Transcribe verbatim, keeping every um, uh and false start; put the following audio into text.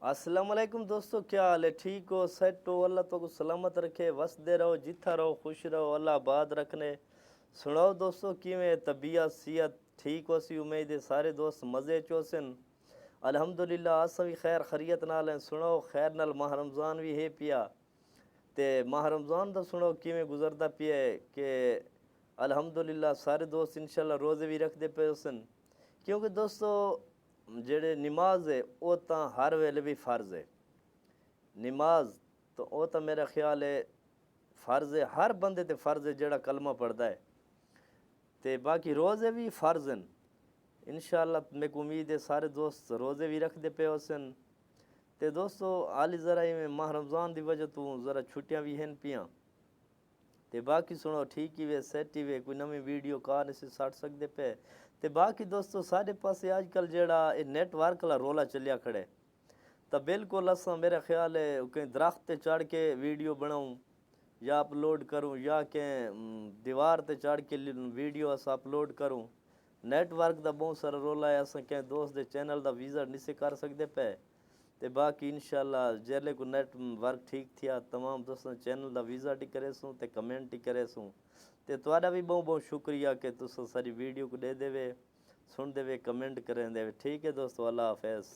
السلام علیکم دوستو، کیا حال ہے؟ ٹھیک ہو؟ سیٹ ہو؟ اللہ تہاکوں سلامت رکھے، وسدے رہو، جتھاں رہو خوش رہو، اللہ آباد رکھنے۔ سناؤ دوستو، کیویں طبیعت، صحت ٹھیک ہوسی؟ امید ہے سارے دوست مزے چ ہوسن۔ الحمدللہ اساں وی خیر خیریت نال ہیں۔ سناؤ، خیر نال ماہ رمضان وی ہے پیا، تے ماہ رمضان دا سناؤ کیویں گزردا پیا ہے کہ الحمدللہ سارے دوست انشاءاللہ روزے وی رکھدے پئے ہوسن، کیونکہ دوستو جیڑھے نماز ہے او تاں ہر ویلے وی فرض ہے۔ نماز تو او تاں میرا خیال ہے فرض ہے، ہر بندے تے فرض ہے جیڑھا کلمہ پڑھدا ہے۔ تے باقی روزے وی فرض ہن۔ انشاءاللہ میکوں امید ہے سارے دوست روزے وی رکھدے پئے ہوسن۔ تے دوستو حالی ذرا ایویں ماہ رمضان دی وجہ توں ذرا چھٹیاں وی ہن پیاں، تے باقی سنو، ٹھیک ہی وے، سیٹ ہی وے، کوئی نویں ویڈیو کار نی سی سٹ سکدے پئے۔ تے باقی دوستو ساڈے پاسے اج کل جیڑھا اے نیٹ ورک آلا رولا چلیا کھڑے، تاں بالکل اساں میرا خیال ہے کہیں درخت تے چڑھ کے ویڈیو بنڑاؤں یا اپلوڈ کروں یا کہیں دیوار تے چڑھ کے ویڈیو اساں اپلوڈ کروں۔ نیٹ ورک دا بہوں سارا رولا ہے، اساں کہیں دوست دے چینل دا وزٹ نی سے کر سکدے پئے۔ تے باقی انشاءاللہ جیلے کو نیٹ ورک ٹھیک تھیا تمام دوستاں چینل دا وزٹ ہی کریسوں تے کمنٹ ہی کریسوں۔ تے تہاڈا وی بہوں بہوں شکریہ کہ تساں ساری ویڈیو کو ڈیدے وے، سنڑدے وے، کمنٹ کریندے وے۔ ٹھیک ہے دوستو، اللہ حافظ۔